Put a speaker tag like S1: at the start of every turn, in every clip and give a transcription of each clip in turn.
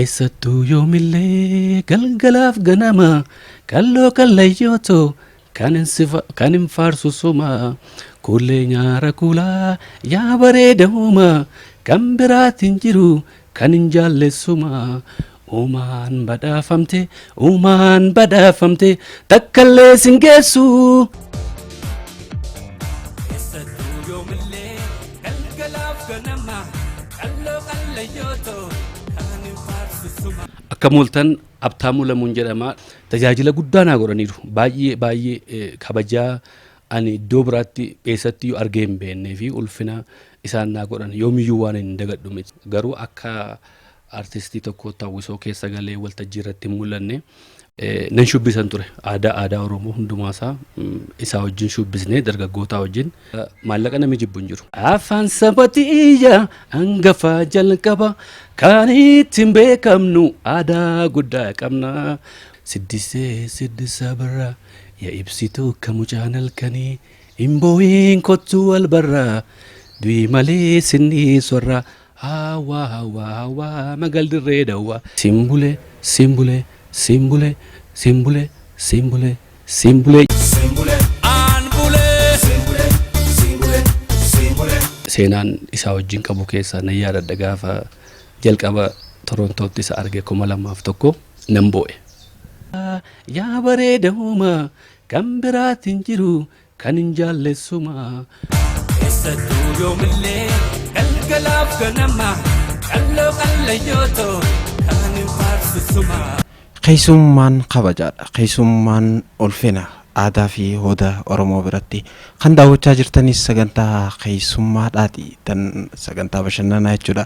S1: Eessattuu yoomillee galgalaaf ganama qalloo qallayyootoo kan hin faarsu suma kuullee nyaara kuulaa yaa bareeda uuma kan biraatiin jiru kan hin jaallessuma uumaan badhaafamte uumaan badhaafamte takkallee sin geessu. Eessattuu yoomillee galgalaaf ganama qalloo qallayyootoo kan hin faarsu suma. Akka mooltan Abtaamuu Lamuun jedhama. Tajaajila guddaa naa godhaniiru. Baay'ee baay'ee kabajaa ani iddoo biraatti eessatti iyyuu argee hin beeknee fi ulfina isaan naa godhan yoomiyyuu waan hin dagadhu miti. Garuu akka artistii tokkootti hawwisoo keessa galee waltajjii irratti hin mul'anne. Nan shubbisan ture. Aadaa aadaa Oromoo hundumaasaa isaa wajjin shubbisnee dargaggootaa wajjin maallaqa namni jibbu hin jiru. Afaan saba xiyya hangafa jalqaba kan ittiin beekamnu aadaa guddaa qabna. Siddisee siddisa barra yaa ibsituu akka mucaan halkanii hin boo'iin kottuu wal barra du'i malee sinni sorra Hawaa hawaa hawaa magal dirree dawwaa. Simbule simbule simbule simbule simbule simbule.
S2: Aan bulee.
S1: Seenaan isaa wajjin qabu keessaa nan yaadadha gaafa jalqaba Torontootti isa arge 2001 nan boo'e. Yaa bareeda uumaa kan biraatiin jiru kan hin jaallessuma.
S2: Eessattuu yoomillee galgalaaf ganama qalloo qallayyootoo kan hin faarsu suma.
S3: Keessummaan kabajaadha. Keessummaan ulfina aadaa fi hooda Oromoo biratti. Kan daawwachaa jirtanis sagantaa keessummaadhaati. Tan sagantaa bashannanaa jechuudha.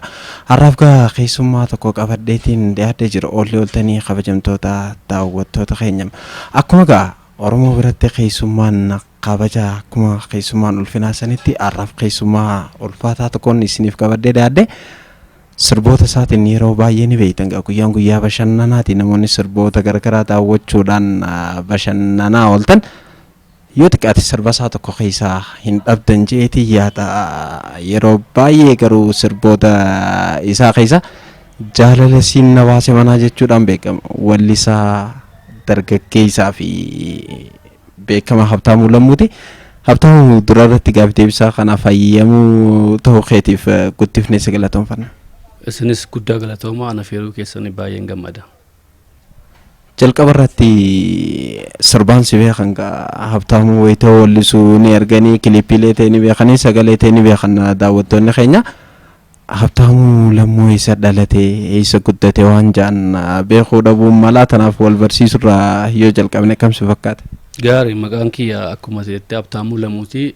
S3: Har'aaf gaa keessummaa tokko qabadheetiin dhiyaadhee jira. Oolli ooltanii kabajamtoota daawwattoota keenya. Akkuma gaa Oromoo biratti keessummaan kabaja akkuma keessummaan ulfinaa sanitti har'aaf keessummaa ulfaataa tokkoon isiniif qabadhee dhiyaadhe. Sirboota isaatiin yeroo baay'ee ni beektan gaa guyyaan guyyaa bashannanaati namoonni sirboota garagaraa daawwachuudhaan bashannanaa ooltan. Yoo xiqqaate sirba isaa tokko keessaa hin dhabdan je'eetii yaada. Yeroo baay'ee garuu sirboota isaa keessa jaalala siin na baase manaa jechuudhaan beekama. Wallisaa dargaggeessaa fi beekama Habtaamuu Lammuuti. Habtaamuu dura irratti gaaffii deebisaa kanaaf hayyamuu ta'uu keetiif guddifnee si galatoomfanna.
S1: Isinis guddaa galatooma ana feeruu keessanii baay'een gammada.
S3: Jalqaba irratti sirbaan si beekan gaa Habtaamuu wayitoo wallisuu ni arganii kiliippiilee ta'e ni beekanii sagalee ta'e ni beekan daawwattoonni keenya. Habtaamuu Lammuu eessa dhalate eessa guddate waan ja'an beekuu dhabuun malaa tanaaf wal barsiisurraa yoo jalqabne akkam si fakkaata?
S1: Gaarii maqaan kiyya akkuma jette Habtaamuu Lamuuti.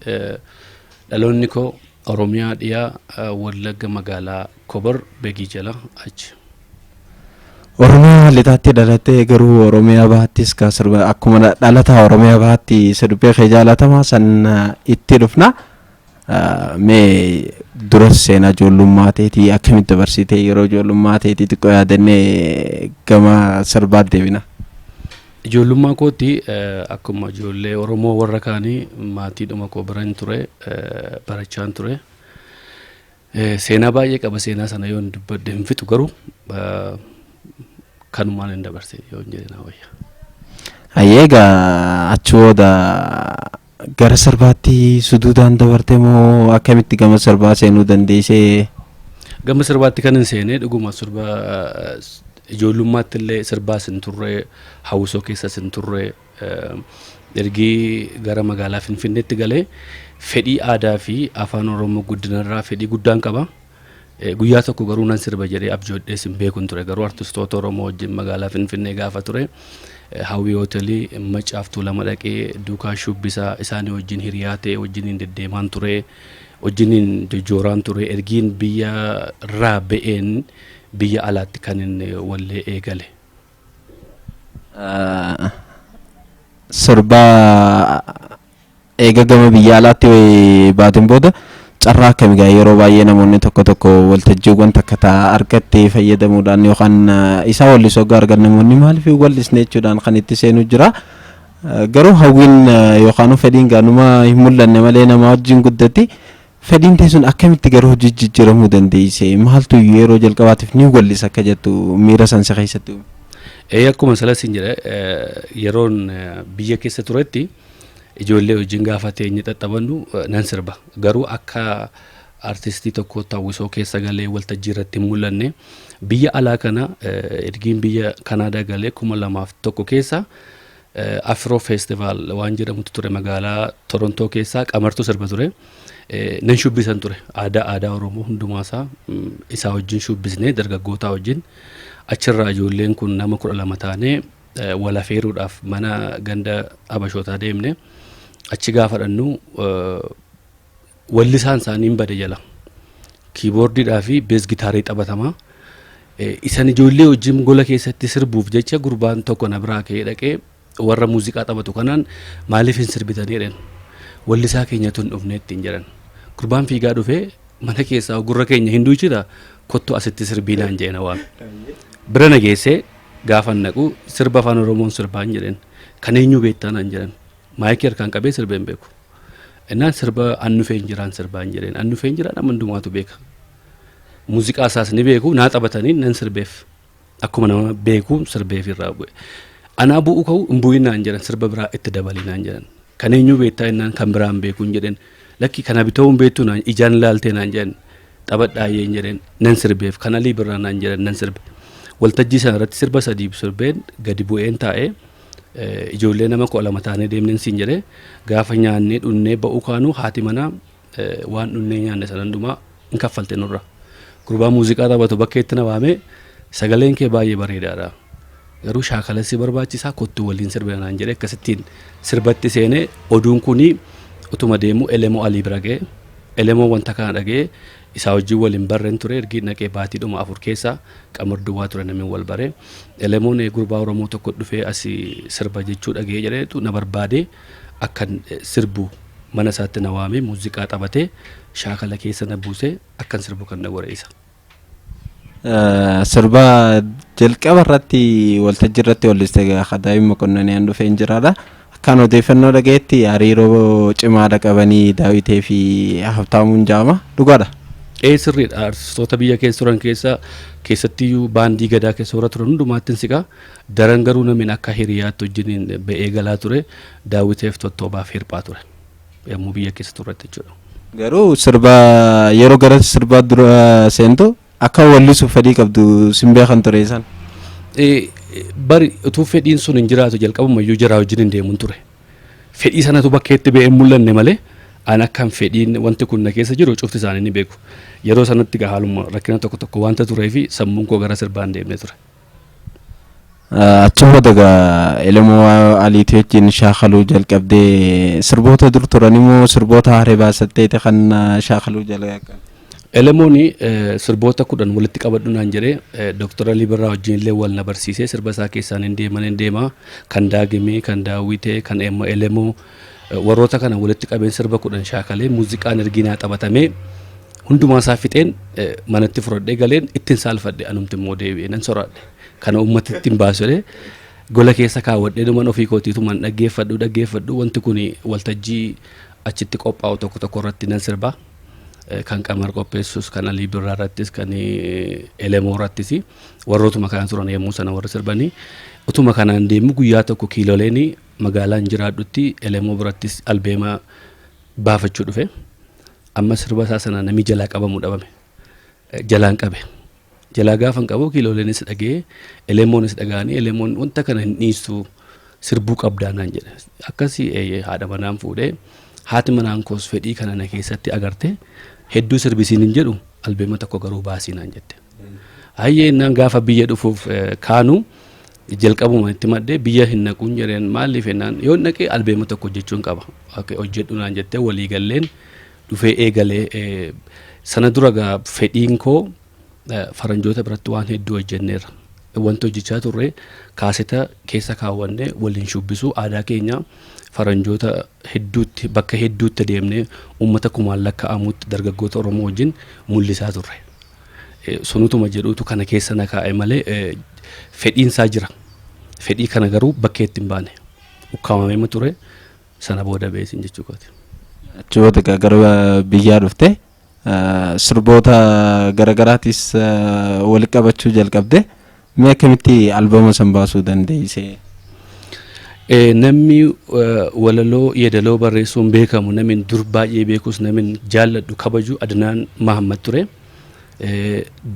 S1: Dhaloonni koo Oromiyaa dhiyaa Wallagga magaalaa Kobor Begii jala achi.
S3: Oromiyaa lixaatti dhalattee garuu Oromiyaa bahattis ka sirba akkuma dhalataa Oromiyaa bahaatti sirbee kee jaalatamaa san itti dhufna. Mee dura seenaa ijoollummaa teetii akkamitti dabarsitee yeroo ijoollummaa teetii xiqqoo yaadannee gama sirbaatti deebina.
S1: Ijoollummaa kootti akkuma ijoollee Oromoo warra kaanii maatiidhuma koo biran ture barachaan ture. Seenaa baay'ee qaba seenaa sana yoon dubbadhe hin fixu garuu kanumaan hin dabarse yoon jedhe naa wayya.
S3: Hayyee egaa achi booda gara sirbaatti suduudaan dabarte moo akkamitti gama sirbaa seenuu dandeessee?
S1: Gama sirbaatti kan hin seene dhuguma sirba ijoollummaatti illee sirbaas hin turre hawwisoo keessas hin turre ergii gara magaalaa Finfinneetti galee fedhii aadaa fi afaan Oromoo guddinarraa fedhii guddaan qaba. Guyyaa tokko garuu nan sirba jedhee abjoodhees hin beekun ture garuu artistoota Oromoo wajjin magaalaa Finfinnee gaafa ture Hawwii Hoteelii Maccaaf Tuulama dhaqee duukaa shubbisaa isaanii wajjin hiriyaa ta'e wajjiniin deddeemaan ture wajjiniin jojjooraan ture ergiin biyya irraa ba'een biyya alaatti kan inni wallee eegale.
S3: Sirba eega gama biyya alaatti baateen booda carraa akkami gaa yeroo baay'ee namoonni tokko tokko waltajjiiwwan takka taa argattee fayyadamuudhaan yookaan isaa wallisoo hoggaa argan namoonni maaliif hin wallisne jechuudhaan kan itti seenu jira. Garuu hawwiin yookaan fedhiin gaa numa hin mul'anne malee nama wajjin guddatti. Fedhiin tee sun akkamitti gara hojii jijjiiramuu dandeesse? Maaltu yeroo jalqabaatiif ni wallisa akka jettu miira san si keessatti uume?
S1: Akkuma sila siin jedhe, yeroon biyya keessa turetti ijoollee wajjin gaafa teenye xaxxabannu nan sirba. Garuu akka artistii tokkootti hawwisoo keessa galee waltajjii irratti hin mul'anne. Biyya alaa kana ergiin biyya Kanaadaa galee 2001 keessa Afro Festival waan jedhamutu ture magaalaa Torontoo keessaa, Qamartu sirba ture. Nan shubbisan ture, aadaa Oromoo hundumaasaa isaa wajjin shubbisnee, dargaggootaa wajjin. Achirraa ijoolleen kun nama 12 taanee wal afeeruudhaaf mana ganda Habashootaa deemne. Achi gaafa dhannu wallisaan isaanii hin bade jala. Keyboardiidhaa fi bass gitaarii taphatamaa. Isan ijoollee wajjin gola keessatti sirbuuf jecha gurbaan tokko na biraa ka'ee dhaqee warra muuziqaa taphatu kanaan maaliif hin sirbitanii jedhan. Wallisaa keenyatu hin dhufne ittiin jedhan. Gurbaan fiigaa dhufee mana keessaa gurra keenya hin duuchita, kottu asitti sirbii naan jedhe waan. Bira na geessee gaafa naqu sirba afaan Oromoon sirbaan jedheen. Kan eenyu beektaa naan jedhan. Maayikii harkaan qabee sirbeen beeku. Innaan sirba Annufeen jiraan sirbaan jedheen. Annufeen jiraan nama hundumaatu beeka. Muuziqaa isaas ni beeku, naa taphatanii nan sirbeef. Akkuma nama beeku sirbeef irraa bu'e. Anaa bu'u ka'u hin bu'in naan jedhan, sirba biraa itti dabalii naan jedhan. Kan eenyu beektaa jennaan kan biraan beeku hin jedheen. Lakki kana bita'uu hin beektu naan ijaan ilaaltee naan jedhan. Taphadhaayyee hin jedheen, nan sirbeef. Kan Alii Birraa naan jedhan, nan sirbe. Waltajjii sana irratti sirba sadii sirbeen gadi bu'een taa'ee, ijoollee nama 12 taanee deemneen siin jedhee, gaafa nyaannee dhunnee ba'uu kaanu haati manaa waan dhunnee nyaanne sana hundumaa hin kaffalte nurra. Gurbaa muuziqaa taphatu bakkeetti na waamee, sagaleen kee baay'ee bareedaadha. Garuu shaakala si barbaachisaa, kottuu waliin sirbina naan jedhee, akkasittiin sirbatti seenee. Oduun kuni utuma deemu Elemoo Alii bira ga'e. Elemoo wanta kana dhaga'ee, isaa wajjin waliin barreen ture, ergi naqee baatiidhuma 4 keessa Qamar duwwaa ture namni wal bare. Elemoon gurbaa Oromoo tokko dhufee asii sirba jechuu dhaga'ee jedheetu na barbaade, akkan sirbu mana isaatti na waamee, muuziqaa taphatee shaakala keessa na buusee, akkan sirbu kan na godhe isa.
S3: Sirba jalqaba irratti waltajjii irratti walliste Daawit Mokonnon an dhufee hin jiraadha. Akkaan odeeffannoo dhagayetti hariiroo cimaadha qabanii Daawitee fi Habtaamuun jaama. Dhugaadha.
S1: Ee, sirriidha. Artistoota biyya keessa turan keessa, keessattiyyuu baandii Gadaa keessa warra turan hundumaatti hin siqa. Daran garuu namni akka hiriyaatti wajjiniin ba'ee galaa ture Daawiteef Tottoobaaf Hirphaa ture. Yommuu biyya keessa turretti jechuudha.
S3: Garuu sirba yeroo gara sirbaa dura seentu akka wallisuuf fedhii qabdu sin beekan ture isaan.
S1: Bari utuu fedhiin sun hin jiraatu jalqabumayyuu jaraa wajjin hin deemuun ture. Fedhii sanatu bakkeetti ba'ee hin mul'anne malee an akkan fedhiin wanti kun na keessa jiru cufti isaanii ni beeku. Yeroo sanatti gaa haaluma rakkina tokko tokko wanta turee fi sammuun koo gara sirbaan deemnee ture.
S3: Achi booda gaa Elemoo Aliitii wajjin shaakaluu jalqabdee, sirboota dur turan immoo sirboota haaree baasatteeti kan shaakaluu jalqabde?
S1: Elemoon sirboota 10 walitti qabadhu naan jedhee, Dooktar Alii Birraa wajjin illee wal na barsiisee, sirba isaa keessaan hin deeman hin deema, kan Daagimii, kan Daawwitee, kan Elemoo, warroota kana walitti qabeen sirba 10 shaakalee, muuziqaan erginaa taphatamee hundumaa isaa fixeen manatti fudhadhee galeen ittiin saalfadhe. Anumti immoo deebi'ee nan soraadhe. Kana uummatatti hin baasu jedhee gola keessa kaawwadhee dhuman ofii kootiituman dhaggeeffadhu dhaggeeffadhu. Wanti kun waltajjii achitti qophaa'u tokko tokko irratti nan sirbaa. Kan Qamar qopheessus, kan Alii Birraa irrattis, kan Elemoo irrattis, warrootuma kana turan yommuu sana warri sirbanii. Utuma kanaan deemu guyyaa tokko Kiiloleen magaalaan jiraadhutti Elemoo birattis albeema baafachuu dhufe. Amma sirba isaa sana namni jalaa qabamu dhabame. Jalaan qabe. Jalaa gaafa hin qabu Kiiloleenis dhagee, Elemoonis dhaga'anii, Elemoon wanta kana hin dhiistu, sirbuu qabdaa naan jedhe. Akkasii eeyyee, haadha manaan fuudhee, haati manaan koos fedhii kana na keessatti agarte, hedduu sirbisiin hin jedhu, albeema tokko garuu baasii naan jette. Hayyee innaan gaafa biyya dhufuuf kaanu jalqabuma itti maddee biyya hin naquun jedheen. Maaliif jennaan, yoo naqee albeema tokko hojjechuun qaba. Hojjedhu naan jettee, walii galleen dhufee eegalee. Sana dura gaa fedhiin koo faranjoota biratti waan hedduu hojjenneerra. Wanti hojjechaa turre kaaseta keessa kaawwannee waliin shubbisuu, aadaa keenya faranjoota hedduutti, bakka hedduutti deemnee uummata kumaan lakkaa'amutti dargaggoota Oromoo wajjin mul'isaa turre. Sunutuma jedhuutu kana keessa na kaa'e malee fedhiin isaa jira. Fedhii kana garuu bakkeetti hin baane. Ukkaamamee ture, sana booda beesin jechuu kooti.
S3: Achi booda gara biyyaa dhufte sirboota garaagaraatis walitti qabachuu jalqabde. Mee akkamitti albama san baasuu dandeesse?
S1: Namni walaloo yeedaloo barreessuun beekamu, namni dur baay'ee beekus, namni jaalladhu kabaju Adnaan Mahammad ture.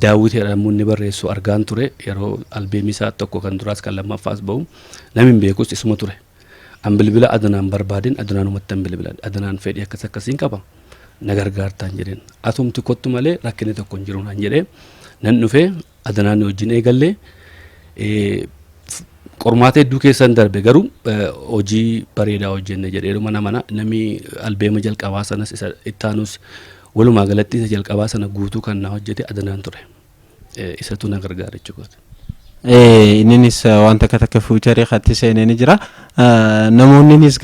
S1: Daawwit jedhamu inni barreessu argaan ture yeroo albeemii isaa tokko kan duraas kan lammaffaas bahu, namni beekus isuma ture. An bilbila Adnaan barbaadin, Adnaanumatti an bilbila, "Adnaan, fedhii akkas akkasiin qaba, na gargaartaan?" jedheen. "Atumti kottu malee rakkinni tokko hin jiru" naan jedhee. Nan dhufee Adnaan wajjin eegallee. Qormaata hedduu keessan darbe, garuu hojii bareedaa hojjenne jedheeruma mana. Namni albeema jalqabaa sanas isa ittaanus, walumaa galatti isa jalqabaa sana guutuu kan na hojjete Adnaan ture. Isatu na gargaara jechuudha.
S3: Inninis waan takka takka feature katti seenee ni jira. Namoonnis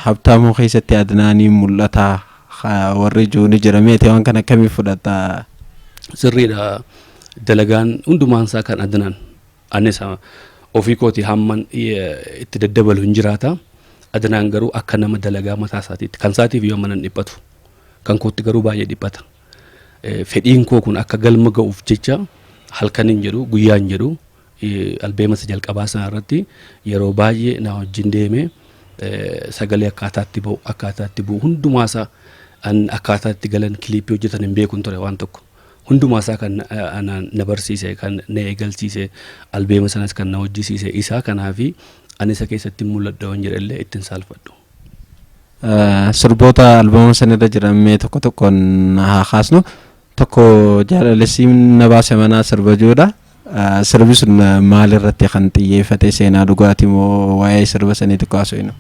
S3: Habtaamuu keessatti Adnaanii mul'ata warri jiru ni jira. Meetii waan kana akkamii fudhata?
S1: Sirriidha. Dalagaan hundumaan isaa kan Adnaan. Anis ofii kooti hamman itti daddabalu hin jiraata. Adnaan garuu akka nama dalagaa mataa isaatiitti kan isaatiif yoo mana hin dhiphatu. Kan kootti garuu baay'ee dhiphata. Fedhiin koo kun akka galma ga'uuf jecha halkan hin jedhu, guyyaa hin jedhu, albeema isa jalqabaa sana irratti yeroo baay'ee na wajjin deeme. Sagalee akkaataatti ba'u, akkaataatti bu'u hundumaasaa, akkaataa itti galan, kiliippii hojjetan hin beekun ture waan tokko. Hundumaasaa kan na barsiise, kan na eegalchiise, albeema sanas kan na hojjisiise isaa. Kanaafi ani isa keessatti mul'adha waan jedhallee ittiin saalfadhu.
S3: Sirboota albama sanirra jiran mee tokko tokkoon haa kaasnu. Tokko "Jaalalessi na baase manaa" sirba jiruudha. Sirbi sun maal irratti kan xiyyeeffate? Seenaa dhugaatii moo waa'ee sirba sanii xiqqoo haasofnu?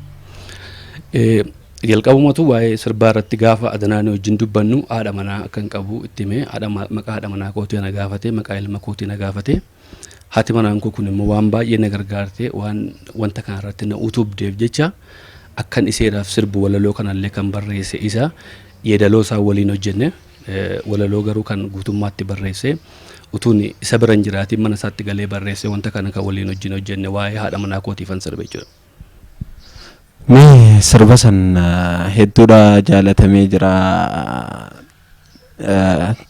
S1: Jalqabumatu waa'ee sirbaa irratti gaafa Adanaanii wajjin dubbannu haadha manaa akkan qabu itti himee, maqaa haadha manaa kootii na gaafate, maqaa ilma kootii na gaafate. Haati manaan koo kun immoo waan baay'ee na gargaarte, waan wanta kana irratti na utubdeef jecha akkan iseedhaaf sirbu walaloo kanallee kan barreesse isa. Yeedaloo isaa waliin hojjenne, walaloo garuu kan guutummaatti barreesse utuun isa bira hin jiraatiin mana isaatti galee barreesse. Wanta kana kan waliin wajjin hojjenne, waa'ee haadha manaa kootiifan sirbe jechuudha.
S3: Mee sirba san hedduudha jaalatamee jira.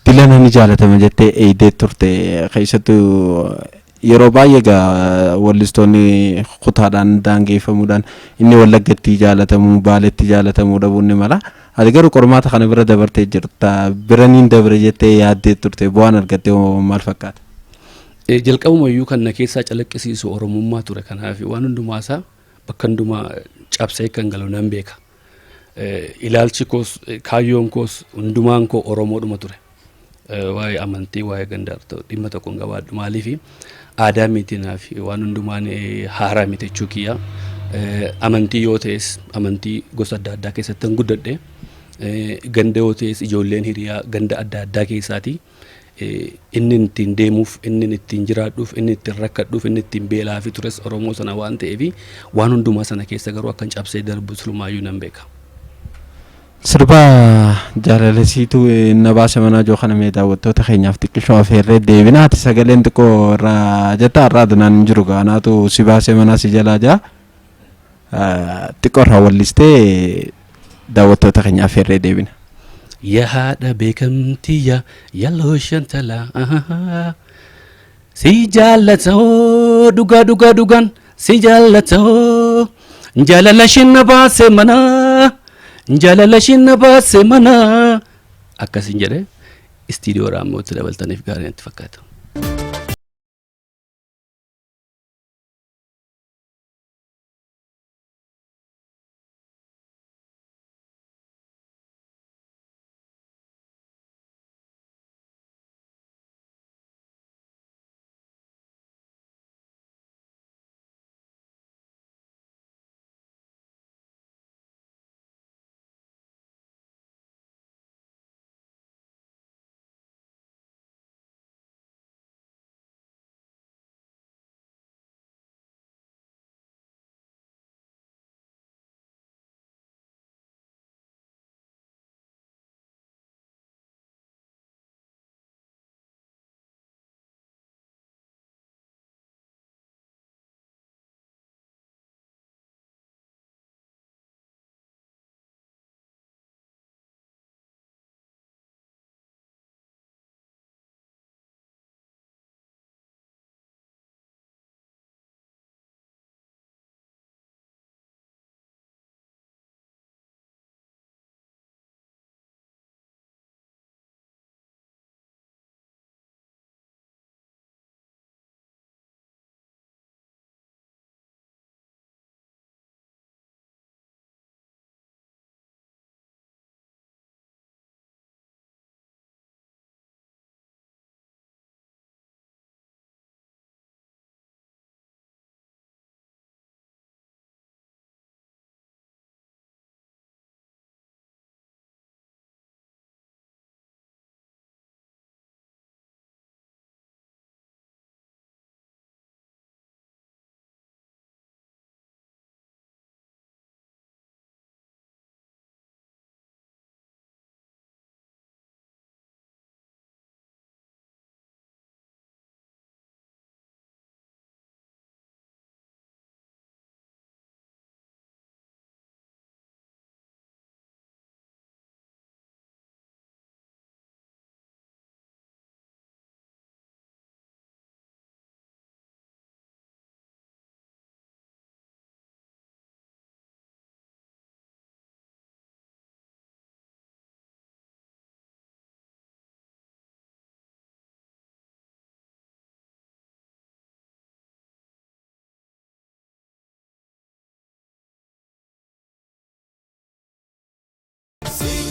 S3: Dilana ni jaalatama jettee eeydee turte? Keessattuu yeroo baay'ee egaa wallistoonni kutaadhaan daangeffamuudhaan inni Wallaggatti jaalatamuu, Baaletti jaalatamuu dhabuun ni mala. Ati garuu qormaata kana bira dabartee jirta. Biraniin dabre jettee yaaddee turte, bu'aan argatte hoo maal fakkaata?
S1: Jalqabumayyuu kan na keessaa calaqqisiisu Oromummaa ture. Kanaaf waan hundumaasaa bakka hundumaa cabsee kan galu nan beeka. Ilaalchi koos, kaayyoon koos, hundumaan koo Oromoodhuma ture. Waa'ee amantii, waa'ee gandaa dhimma tokko hin qabaadhu. Maaliif aadaa miti naaf, waan hundumaan haaraa miti jechuu kiyya. Amantii yoo ta'es amantii gosa adda addaa keessatti hin guddadhe. Ganda yoo ta'es ijoolleen hiriyaa ganda adda addaa keessaati. Inni ittiin deemuuf, inni ittiin jiraadhuuf, inni ittiin rakkadhuuf, inni ittiin beelaa fi tures Oromoo sana waan ta'eef, waan hundumaa sana keessa garuu akkan cabsee darbu silumaayyuu nan beeka.
S3: Sirba "Jaalalesiitu na baase manaa" joo kana mee daawwattoota keenyaaf xiqqishoo afeerree deebina. Ati sagaleen xiqqoo irraa jetta, har'a Adnaan hin jiru, gaanaatu si baase manaa si jalaa jaa. Xiqqoo irraa wallistee daawwattoota keenya afeerree deebina.
S1: Yaa haadha beekamtiyya, yalloo shantalaa, si jaallatoo dhugaa dhugaa dhugaan si jaallatoo, jaalala isheen na baase manaa, jaalala isheen na baase manaa, akkasiin jedhee istiidiyoo raammoo itti dabaltaniif gaarii natti fakkaata.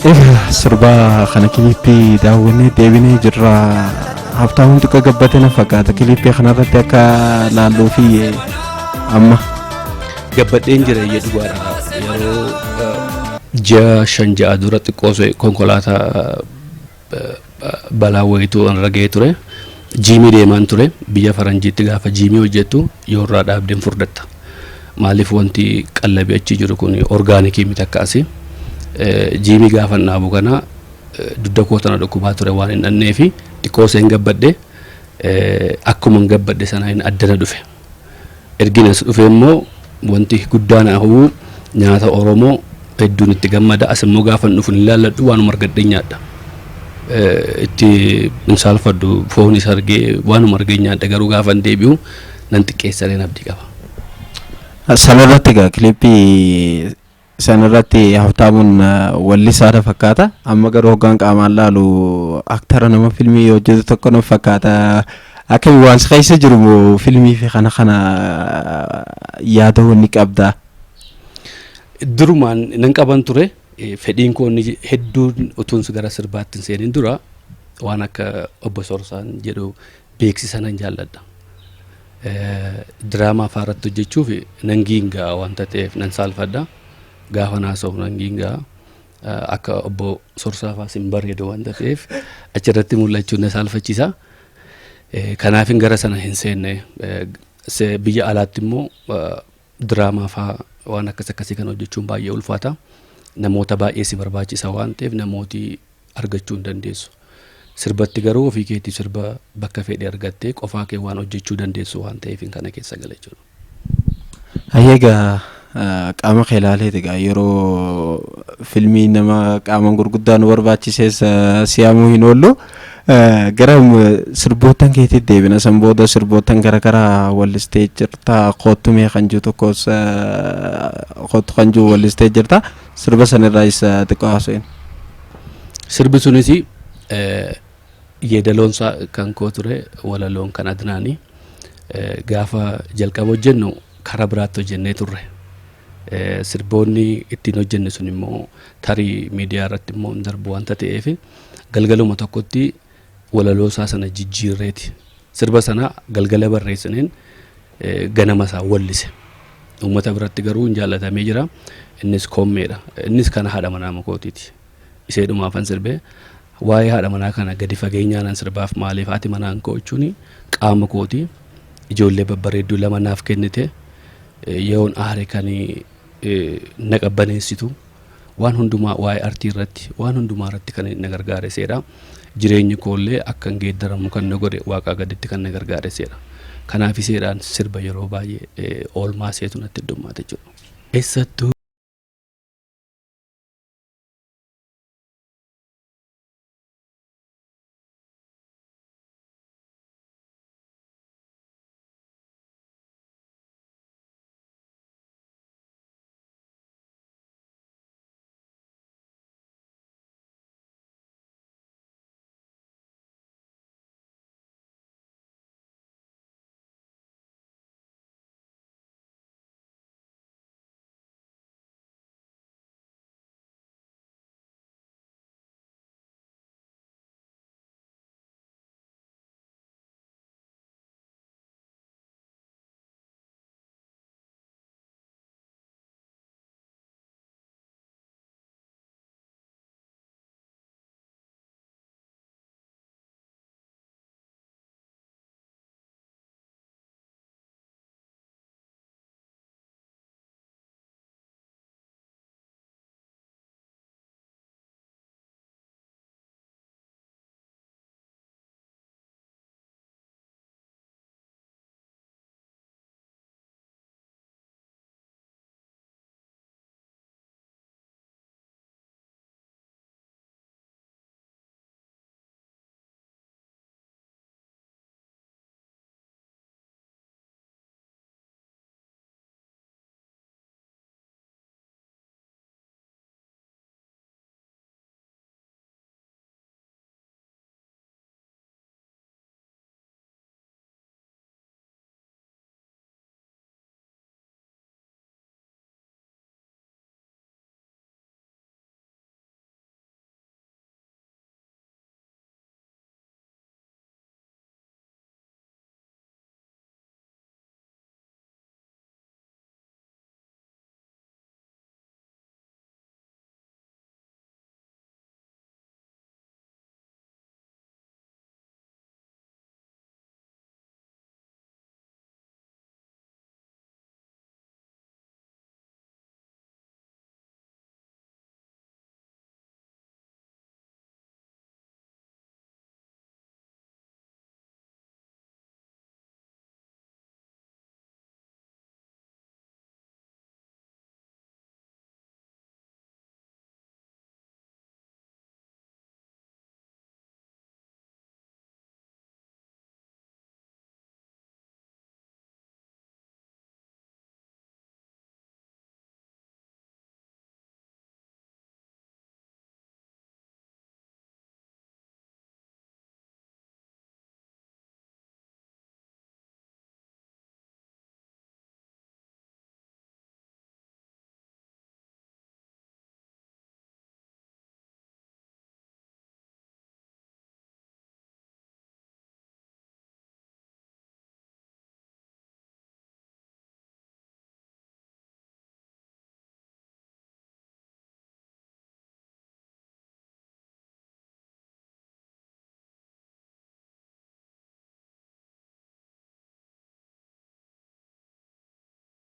S3: Sirba kana kiliippii daawwannee deebinee jirra. Habtaamuun xiqqoo gabbate na fakkaata kiliippii kanarratti akka laalluu fi amma.
S1: Gabbadheen jira iyyee dhugaadha. Yeroo ji'a 5 6 dura xiqqoo konkolaataa balaa wayituu irra ga'ee ture. Jiimii deemaan ture. Biyya faranjiitti gaafa jiimii hojjettu yoo irraa dhaabdeen furdatta. Maaliif wanti qallabii achi jiru kun orgaanikii miti akka asii. Jiimii gaafa dhaabu kana dugda koo tana dhukkubaa ture waan hin dhannee fi xiqqoo seen gabbadhe, akkuma hin gabbadhe sana hin addana dhufe. Ergin as dhufe immoo wanti guddaan hawwu nyaata Oromoo hedduun itti gammada. As immoo gaafa dhufu hin ilaalladhu, waanuma argadhe nyaadha. Itti hin saalfadhu, foon isa argee waanuma argee nyaadha, garuu gaafa hin deebi'u nan xiqqeessaleen abdii qaba.
S3: Sanarratti egaa kiliippii sanarratti Habtaamuun wallisaadha fakkaata. Amma garuu hoggaan qaamaan laalu aktara nama filmii hojjetu tokko na fakkaata. Akkami waan si keessa jiru moo filmii fi kana kana yaada ni qabda?
S1: Durumaan nan qaban ture. Fedhiin koo inni hedduun utuun gara sirbaatti hin seenin dura waan akka obbo Sorsaan jedhu beeksisa nan jaalladha. Diraamaa fa'aa irratti hojjechuuf nan giingaa wanta ta'eef nan saalfadha. Gaafa naasa'u nan giingaa, akka obbo Sorsaa fa'aas hin bareedu wanta ta'eef achirratti mul'achuun na saalfachiisa. Kanaafin gara sana hin seenne. Biyya alaatti immoo diraamaa fa'aa waan akkas akkasii kan hojjechuun baay'ee ulfaata. Namoota baay'ee si barbaachisa waan ta'eef namooti argachuu hin dandeessu. Sirbatti garuu ofii keetii sirba bakka fedhe argattee qofaa kee waan hojjechuu dandeessu waan ta'eef kana keessa gala jechuudha.
S3: Hayyee, egaa qaama kee ilaaleet egaa yeroo filmii nama qaamaan gurguddaa nu barbaachisees si'amuu hin oollu. Gara sirboottan keetiitti deebina. San booda sirboottan gara garaa wallistee jirta. Koottumee kan jiru tokkos, koottu kan jiru wallistee jirta. Sirba sanirraa isa xiqqoo haasa'in.
S1: Sirbi sunis yeedaloonsaa kan koo ture, walaloon kan Adnaanii. Gaafa jalqaba hojjennu karaa biraatti hojjennee turre. Sirboonni ittiin hojjenne sun immoo tarii miidiyaa irratti immoo hin darbu wanta ta'eef galgaluma tokkotti walaloo isaa sana jijjiirreeti. Sirba sana galgala barreessineen ganama isaa wallise. Uummata biratti garuu hin jaallatamee jira. Innis koommeedha. Innis kana haadha manaa kootiiti. Ishee dhumaafan sirbee waa'ee haadha manaa kana gadi fageenyaan sirbaaf. Maaliif haati manaan koo jechuun qaama kooti. Ijoollee babbareedduu lama naaf kennite, yeroon aare kan na qabbaneessitu, waan hundumaa waa'ee artii irratti, waan hundumaa irratti kan na gargaare seera. Jireenyi koollee akka hin geeddaramu kan na godhe, waaqaa gaditti kan na gargaare seera. Kanaaf iseedhaan sirba yeroo baay'ee oolmaa seetu natti heddummaate jechuudha. Eessattuu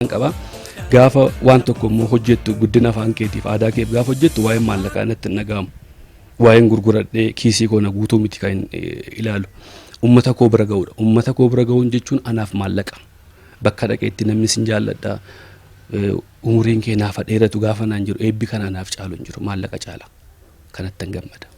S1: Qaba. Gaafa waan tokko immoo hojjettu, guddina afaan keetiif, aadaa keef gaafa hojjettu, waa'een maallaqaa natti hin dhaga'amu. Waa'een gurguradhee kiisii koo na guutuu miti kan ilaalu. Uummata koo bira ga'uudha. Uummata koo bira ga'uun jechuun anaaf maallaqa. Bakka dhaqeetti namni sin jaalladha. Umuriin kee naafa dheeratu gaafa naan jiru, eebbi kana anaaf caalu hin jiru, maallaqa caala. Kanatti hin gammada.